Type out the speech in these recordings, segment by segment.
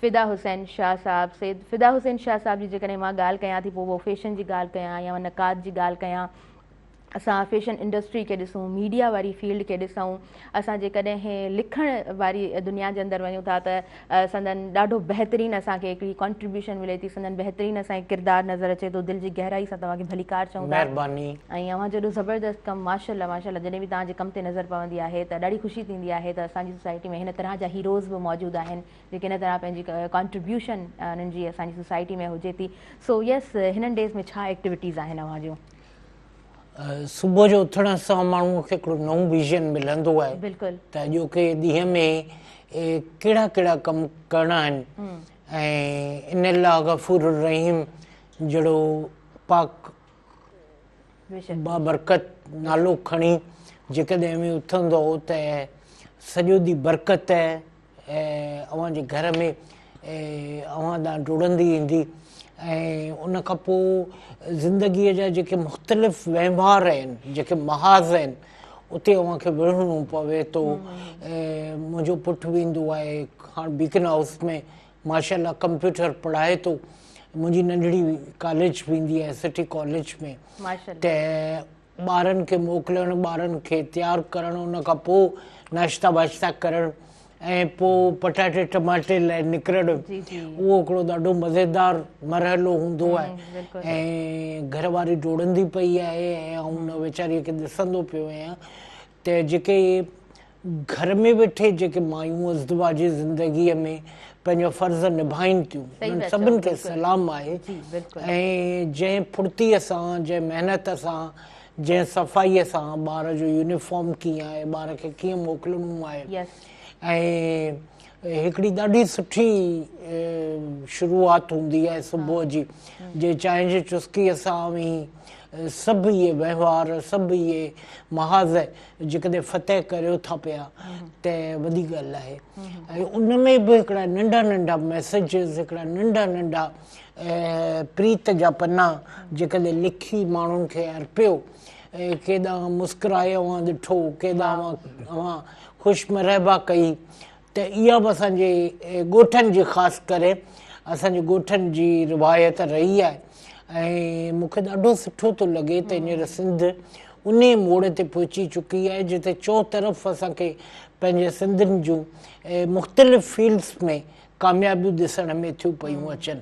فدا حسين شاهه صاحب سيد فدا حسين شاهه صاحب جي جيڪڏهن مان ڳالهه ڪيان ٿي پوء اهو فيشن جي ڳالهه ڪيان يا نقاد جي ڳالهه ڪيان اسان فيشن انڊسٽري کي ڏسون ميڊيا واري فيلڊ کي ڏسون اسان جيڪڏهن لکڻ واري دنيا جي اندر وڃون ٿا ته سندن ڏاڍو بهترين اسان کي هڪڙي ڪانٽريبيوشن ملي ٿي سندن بهترين اسان کي ڪردار نظر اچي ٿو دل جي گهرائي سان توهان کي ڀليڪار چئون ٿا مهرباني. ۽ اوهان جو ايڏو زبردست ڪم ماشاءالله ماشاءالله جڏهن به توهان جي ڪم تي نظر پوندي آهي ته ڏاڍي خوشي ٿيندي آهي ته اسان جي سوسائٽي ۾ هن طرح جا هيروز به موجود آهن جيڪي هن طرح پنهنجي ڪانٽريبيوشن انهن جي اسان جي سوسائٽي ۾ هجي ٿي سو يس هنن ڊيز ۾ ڇا ايڪٽيوٽيز آهن اوهان جون. صبح جو اٿڻ سان ماڻهوء کي هڪڙو نئون ويزن ملندو آهي بلڪل ته اڄوڪي ڏينهن ۾ ڪهڙا ڪهڙا ڪم ڪرڻا آهن ۽ ان الله غفور الرحيم جهڙو پاڪ بابرڪت نالو کڻي جيڪڏهن اوهين اٿندؤ ته سڄو ڏينهن برڪت اوهان جي گهر ۾ اوهان ڏانهن ڊوڙندي ايندي ۽ ان کان پوء زندگيء جا جيڪي مختلف وهنوار آهن جيڪي محاذ آهن اتي اوهان کي وڙهڻو پوي ٿو. منهنجو پٽ ويندو آهي هاڻ بيڪن هائوس ۾ ماشاء الله ڪمپيوٽر پڙهائي ٿو. منهنجي ننڍڙي ڪاليج ويندي آهي سٽي ڪاليج ۾ ته ٻارن کي موڪلڻ، ٻارن کي تيار ڪرڻ، ان کان پوء ناشتا واشتا ڪرڻ ۽ پوء پٽاٽي ٽماٽي لاء نڪرڻ اهو هڪڙو ڏاڍو مزيدار مرحلو هوندو آهي ۽ گهر واري ڊوڙندي پئي آهي ۽ آئون ان ويچاريء کي ڏسندو پيو آهيان ته جيڪي گهر ۾ ويٺي جيڪي مايون ازدواجي زندگيء ۾ پنهنجا فرض نڀائين ٿيون انهن سڀن کي سلام آهي ۽ جنهن ڦڙتيء سان جنهن محنت سان جنهن صفائيء سان ٻار جو يونيفارم ڪيئن آهي ٻار کي ڪيئن موڪلڻو آهي ۽ هڪڙي ڏاڍي سٺي شروعات هوندي آهي صبح جي جي چانهه جي چسڪيء سان اوهين سڀ اهي وهنوار سڀ اهي محاذ جيڪڏهن فتح ڪريو ٿا پيا ته وڏي ڳالهه آهي ۽ ان ۾ به هڪڙا ننڍا ننڍا ميسيجز هڪڙا ننڍا ننڍا پريت جا پنا جيڪڏهن لکي ماڻهن کي ارپيو ڪيڏانهن مسڪرائي اوهان ڏٺو ڪيڏانهن اوهان خوش مرحبا ڪئي ته اها به اسان جي ڳوٺن جي خاص ڪري اسان جي ڳوٺن جي روايت رهي آهي ۽ مون کي ڏاڍو سٺو ٿو لڳي ته هينئر سنڌ انهي موڙ تي پهچي چڪي آهي جتي چؤطرف اسان کي پنهنجي سنڌين جون مختلف فيلڊس ۾ ڪاميابيون ڏسڻ ۾ ٿيون پيون اچن.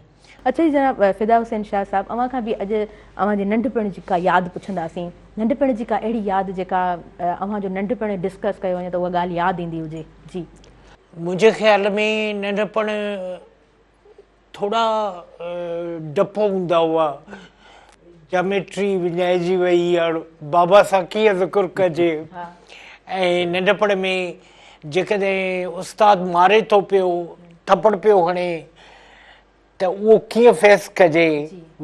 اڇا جي جناب فدا حسين شاهه صاحب اوهان کان به اڄ اوهان جي ننڍپڻ جي ڪا ياد پڇنداسين ننڍپڻ جي ڪا اهڙي ياد جيڪا اوهان جو ننڍپڻ ڊسڪس ڪيو وڃي ته اها ڳالهه ياد ايندي هجي جي. منهنجي خيال ۾ ننڍپڻ ٿورا ڊپ هوندا هئا جاميٽري وڃائجي وئي هاڻ بابا سان ڪيئن ذڪر ڪجي ۽ ننڍپڻ ۾ جيڪڏهن استاد ماري ٿو پيو ٿپڙ پيو هڻي ته اهو ڪيئن فيس ڪجي،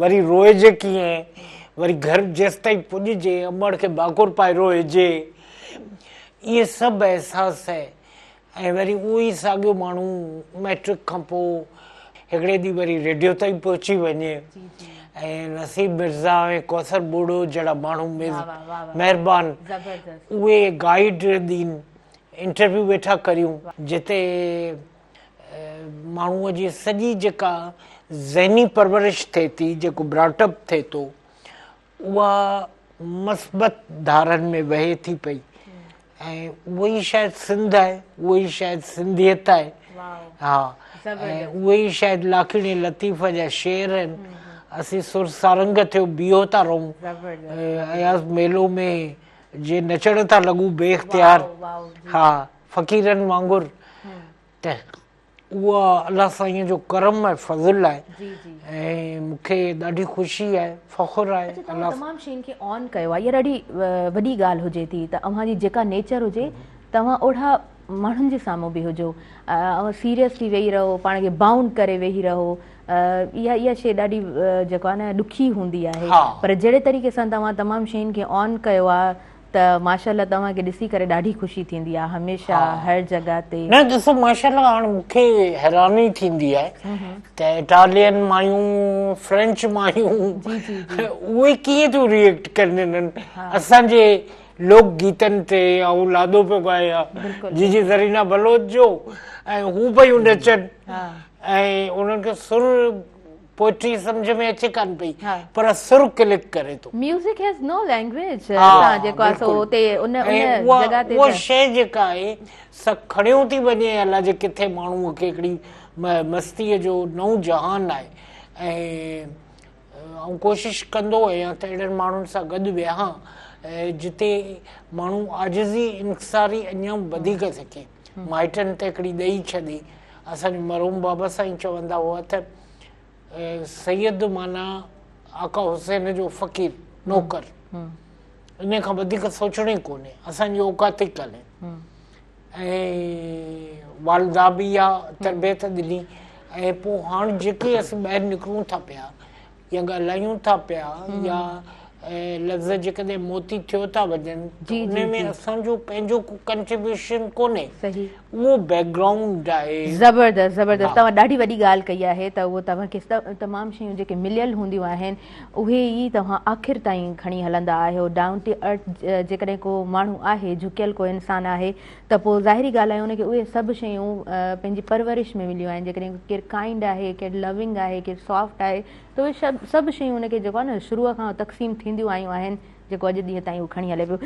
وري روئجي ڪيئن، وري گهر جيستائين پڄجي امڙ کي ڀاڪر پائي روئجي، اهي سڀ احساس ۽ وري اهو ئي ساڳيو ماڻهو مئٽرڪ کان پوء هڪڙي ڏينهن وري ريڊيو تائين پهچي وڃي ۽ نصيب مرزا ۽ ڪوثر ٻوڙو جهڙا ماڻهو مهربان اهي گائيڊ ڏين انٽرويو ويٺا ڪريون جتي ماڻهوء جي سڄي جيڪا ذهني پرورش ٿئي ٿي، جيڪو براٽ اپ ٿئي ٿو، اها مثبت ڌارن ۾ وهي ٿي پئي ۽ اهو ئي شايد سنڌ آهي، اهو ئي شايد سنڌيت آهي، ها ۽ اهي ئي شايد لاکيڻي لطيف جا شعر آهن. اسين سر سارنگ ٿيو بيهو ٿا رهون، اياز ميلو ۾ جي نچڻ ٿا لڳون بي اختيار، ها فقيرن وانگر ته اها الله سائين جو ڪرم ۽ فضل آهي ۽ مون کي ڏاڍي خوشي آهي فخر آهي اچا توهان تمام شين کي آن ڪيو آهي اها ڏاڍي وڏي ڳالهه هجي ٿي ته اوهان جي جيڪا نيچر هجي توهان اوڙها ماڻهن جي سامهون به هجو اوهان سيريس ٿي ويهي رهو پاڻ کي بائونڊ ڪري ويهي رهو اها اها شي ڏاڍي جيڪو آهي نه ڏکي هوندي آهي پر جهڙي طريقي سان توهان تمام شين کي آن ڪيو آهي ته ماشاءالله توهان کي ڏسي ڪري ڏاڍي خوشي ٿيندي آ هميشه هر جڳهه تي. نه ڏسو ماشاءالله هاڻ مون کي حيراني ٿيندي آهي ته اٽالين مايون فرينچ مايون اهي ڪيئن ٿيون ري ايڪٽ ڪن انهن اسان جي لوڪ گيتن تي آئون لاڏو پيو ڳايان جي جي زرينا بلوچ جو ۽ هو پيون نچن. ۽ انهن کي سر پوئٽري سمجهه ۾ اچي ڪانه پئي پر سر ڪلڪ ڪري ٿو. ميوزڪ هيز نو لينگويج اسان جيڪو آهي سو اتي ان ان جڳهه تي اها شيء جيڪا آهي سا کڻيو ٿي وڃي الاجي ڪٿي ماڻهوء کي هڪڙي مستيء جو نئون جهان آهي ۽ آئون ڪوشش ڪندو آهيان ته اهڙن ماڻهن سان گڏ ويهان جتي ماڻهو عاجزي انڪساري اڃا به وڌيڪ سکي. مائٽن ته هڪڙي ڏئي ڇڏي. اسان جو مرحوم بابا سائين چوندا هئا ته سيد معنيٰ آقا حسين جو فقير، نوڪر. انهي کان وڌيڪ سوچڻو ئي ڪونهي. اسان جي اوقات ئي ڪانهي. ۽ والده به اها تربيت ڏني ۽ پوء هاڻ جيڪي اسين ٻاهر نڪرون ٿا پيا يا ڳالهايون ٿا پيا يا لفظ جيڪڏهن موتي ٿيو ٿا وڃن ته ان ۾ اسان جو پنهنجو ڪو ڪنٽريبيوشن ڪونهي اهو بيڪ گرائونڊ آهي. زبردست زبردست توهان ڏاڍي وڏي ڳالهه ڪئي آهي ته اهو توهان کي تمام شيون جيڪي مليل هونديون آهن اهي ئي توهان آخر تائين کڻي هلندا آهيو. ڊائون ٽو ارٿ جيڪڏهن ڪو ماڻهو آهي، جهڪيل ڪو انسان آهي ته پوء ظاهري ڳالهه آهي ان کي اهي سڀ شيون پنهنجي پرورش ۾ مليون آهن. جيڪڏهن ڪير ڪائنڊ آهي، ڪير لونگ آهي، ڪير سافٽ آهي ته اهي سڀ شيون ان کي جيڪو آهي نه شروع کان تقسيم ٿينديون آيون آهن جيڪو اڄ ڏينهن تائين هو کڻي هلي پيو.